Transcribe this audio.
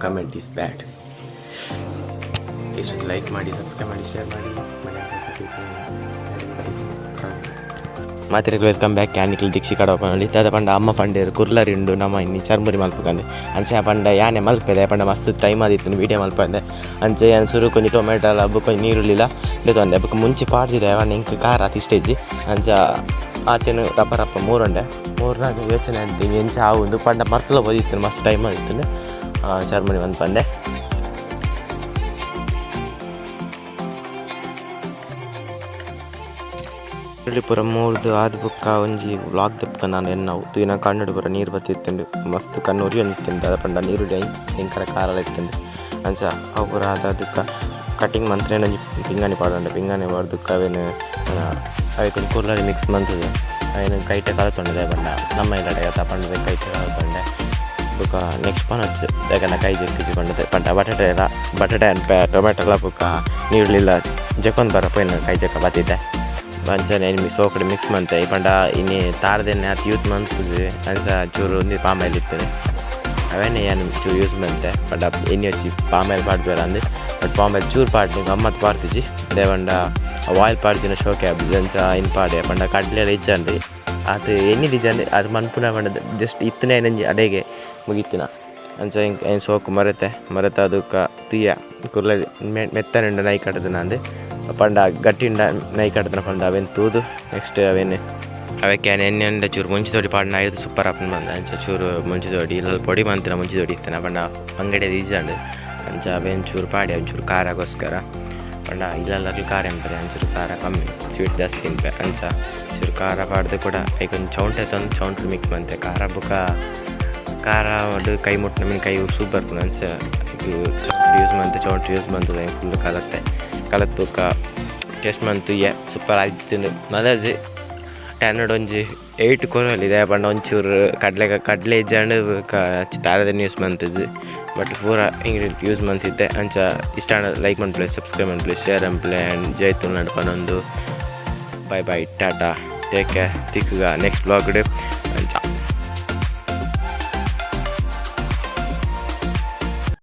Comment is bad. ಇಷ್ಟು like ಮಾಡಿ, subscribe ಮಾಡಿ, ಶೇರ್ ಮಾಡಿ. ಮಾತ್ರೆಗಳು welcome back. ಕ್ಯಾನಿಕಲ್ ದೀಕ್ಷಿ ಕಡಪ ದಾದ ಪಂಡ ಅಮ್ಮ ಪಂಡೇರು ಕುರ್ಲರಿ ಉಂಡು, ನಮ್ಮ ಇನ್ನಿ ಚರ್ಮುರಿ ಮಲ್ಪಕಂದೆ. ಅಂಚೆ ಪಂಡ ಯಾನೆ ಮಲ್ಪೆದೆ ಪಂಡ ಮಸ್ತ್ ಟೈಮ್ ಆದಿತ್ತು ವೀಡಿಯೋ ಮಲ್ಪಂದೆ. ಅಂಚೆ ಯಾನ್ ಸುರು ಕೊಂಚ ಟೊಮೆಟೊ ಅಲ್ಲ ಬೊಕ್ಕ ನೀರುಳ್ಳಿಲ ದೆತೊಂಡೆ. ಬೊಕ್ಕ ಮುಂಚೆ ಪಾಡ್ದಿದೆ ಪಂಡ ಎಂಕ್ ಖಾರ ಆತ್ ಇಷ್ಟ ಇಜ್ಜಿ. ಅಂಚ ಆತೇನು ರಪ್ಪ ರಪ್ಪ ಮೂರುಂಡೆ ಮೂರ್ನಾಗ ಯೋಚನೆ ಅಂತೀನಿ ಎಂಚ ಆವುಂದು ಪಂಡ ಮರ್ತುಲ ಪೋದಿತ್ತು, ಮಸ್ತ್ ಟೈಮ್ ಆದಿತ್ತು ಚರ್ಮುರಿ ಮನ್ಪಂದೆ. ಈರುಳ್ಳಿ ಪೂರ ಮೂರ್ದು ಆದ್ ಬೊಕ್ಕ ಒಂಜಿ ವ್ಲಾಗ್ ದೆಪ್ಪುಗ ನಾನು ಎನ್ನವು ತೂಯಿನ ಕಣ್ಣುಡು ಪೂರ ನೀರು ಬತ್ತಿತ್ತುಂಡು, ಮಸ್ತ್ ಕಣ್ಣು ಉರಿಯೊಂದಿತ್ತುಂಡು. ದಾದ ಪಂಡ ನೀರುಳ್ಳಿ ಭಯಂಕರ ಖಾರ ಇತ್ತುಂಡು. ಅಂಚ ಅವು ಪೂರ ಆದ್ ಬೊಕ್ಕ ಕಟಿಂಗ್ ಮಂತ್ರೇನ ಒಂಜಿ ಪಿಂಗಾಣಿ ಪಾಡೊಂಡೆ. ಪಿಂಗಾಣಿ ಪಾಡ್ದ್ ಅವೆನ್ ಅವೆಕ್ ಒಂಜಿ ಕುರ್ಲಾರಿ ಮಿಕ್ಸ್ ಮಂತುದು ಅವೆನ್ ಕೈಟೆ ಕಲತೊಂಡೆ. ದಾಯೆ ಪಂಡ ನಮ್ಮ ಇಲ್ಲಡೆ ಅತ್ತ ಪಂಡುದು ಕೈಟೆ ಕಲತೊಂಡೆ. ಬೊಕ ನೆಕ್ಸ್ಟ್ ಪನೊಚ್ಚು ದಾಯೆಗಂಡ ಕೈ ಜೆಕ್ಕಿಜಿ ಪಂಡುದು. ಪಂಡ ಬಟಾಟೆ ಲ ಬಟಾಟೆ ಟೊಮೆಟೊ ಲ ಬೊಕ ನೀರುಳ್ಳಿಲ ಜೆಕೊಂದು ಬರ ಪೋಯಿನ ಕೈ ಜೆಕ್ಕ ಬತ್ತಿತ್ತೆ. ಅಂಚನೆ ಇನಿ ಸೋಕುಡು ಮಿಕ್ಸ್ ಮಂತೆ. ಈ ಪಂಡ ಇನಿ ತಾರದೆಣ್ಣೆ ಅತ್ ಯೂಸ್ ಮನ್ಪುಜಿ. ಅಂಚ ಚೂರು ಒಂಜಿ ಪಾಮ್ ಆಯಿಲ್ ಇತ್ತುಂಡು, ಅವೆನೆ ಯಾನ್ ಚೂರು ಯೂಸ್ ಮಂತೆ. ಪಂಡ ಎಣ್ಣೆ ಒಂಜಿ ಪಾಮ್ ಆಯಿಲ್ ಪಾಡ್ಪೆರ್ ಅಂದ್, ಬಟ್ ಪಾಮ್ ಆಯಿಲ್ ಚೂರು ಪಾಡ್ಂಡ ಗಮ್ಮತ್ ಪಾಡ್ತಿಜಿ. ದಾಯೆ ಪಂಡ ಆಯಿಲ್ ಪಾಡ್ಜಿಂಡ ಶೋಕೆ ಆಪುಜಿ. ಅಂಚ ಐನ್ ಪಾಡ್ಯ. ಪಂಡ ಕಡ್ಲೆಲ ಇಜ್ಜಂಡ್, ಆತ್ ಎಣ್ಣೆ ಇಜ್ಜಂಡ್. ಅದು ಮನ್ಪುನ ಪಂಡ ಜಸ್ಟ್ ಇತ್ತುನೆ ಒಂಜಿ ಅಡೆಗೆ ಮುಗಿತಿನ. ಅಂಚ ಎಂಕ್ ಐನ್ ಸೋಕು ಮರೆತೆ ಮರೆತ ಬೊಕ ತೂಯ ಕುರ್ಲ ಮೆತ್ತನೆ ನೈ ಕಟ್ಟುದು ಅಂದ್ ಪಂಡ ಗಟ್ಟಿ ಉಂಡ ನೈ ಕಟ್ಟುನ ಪಂಡ ಅವೆನ್ ತೂದು ನೆಕ್ಸ್ಟ್ ಅವೆನ್ ಅವೆಕ್ ಯಾನ್ ಎಣ್ಣೆ ಉಂಡ ಚೂರು ಮುಂಚಿದೊಡಿ ಪಾಡ್ಂಡ ಐರ್ದ್ ಸೂಪರ್ ಆಪುಂಡು ಪಂದ್. ಅಂಚ ಚೂರು ಮುಂಚಿದೊಡಿ ಇಲ್ಲಲ್ ಪೊಡಿ ಮಂತಿನ ಮುಂಚಿದೊಡಿ ಇತ್ತಿನ ಪಂಡ ಅಂಗಡಿಡ್ ಇಜ್ಜಂಡ್. ಅಂಚ ಅವೆನ್ ಚೂರು ಪಾಡ್ಯ ಒಂಚೂರು ಖಾರಗೋಸ್ಕರ. ಪಂಡ ಇಲ್ಲಲ್ ಖಾರ ತಿನ್ಪೆರ್, ಒಂಚೂರು ಖಾರ ಕಮ್ಮಿ, ಸ್ವೀಟ್ ಜಾಸ್ತಿ ತಿನ್ಪೆ. ಅಂಚ ಚೂರು ಖಾರ ಪಾಡ್ದು ಕೂಡ ಐಕ್ ಒಂಜಿ ಚೌಂಟೆ ತಂದು ಚೌಂಟ್ ಮಿಕ್ಸ್ ಮಂತೆ. ಖಾರ ಬೊಕ ಖಾರ ಕೈ ಮುಟ್ಟುನ ಮಿನಿ ಕೈ ಸೂಪ್ ಬರ್ಪುಂಡು. ಅಂಚ ಚೌಂಟ್ ಯೂಸ್ ಮಂತೆ. ಚೌಂಟ್ ಯೂಸ್ ಮಂತುದು ಐನ್ ಫುಲ್ ಕಲತ್ತೆ. ಕಲತ್ ಬೊಕ ಟೇಸ್ಟ್ ಮಂತ್ ತೂಯೆ, ಸೂಪರ್ ಆದಿತ್ತುಂಡು. ಮದರ್ಜಿ 10 ಒಂಜಿ 8 ಕೊರೊಲಿ. ದಾಯೆ ಪಂಡ ಒಂಚೂರು ಕಡಲೆ ಕಡಲೆ ಇಜ್ಜಂಡ್ ಬೊಕ ತಾರೆದ ಯೂಸ್ ಮಂತುದು. ಬಟ್ ಪೂರ ಇಂಗ್ರೀಡಿಯೆಂಟ್ ಯೂಸ್ ಮಂತಿತ್ತೆ. ಅಂಚ ಇಷ್ಟ ಆಂಡ ಲೈಕ್ ಮನ್ಪುಲೆ, ಸಬ್ಸ್ಕ್ರೈಬ್ ಮನ್ಪುಲೆ, ಶೇರ್ ಮನ್ಪುಲೆ ಆ್ಯಂಡ್ ಜೈ ತುಳುನಾಡ್ ಪನೊಂದು bye bye, tata, take care. ತಿಕ್ಕುಗ next ವ್ಲಾಗ್ಡ್.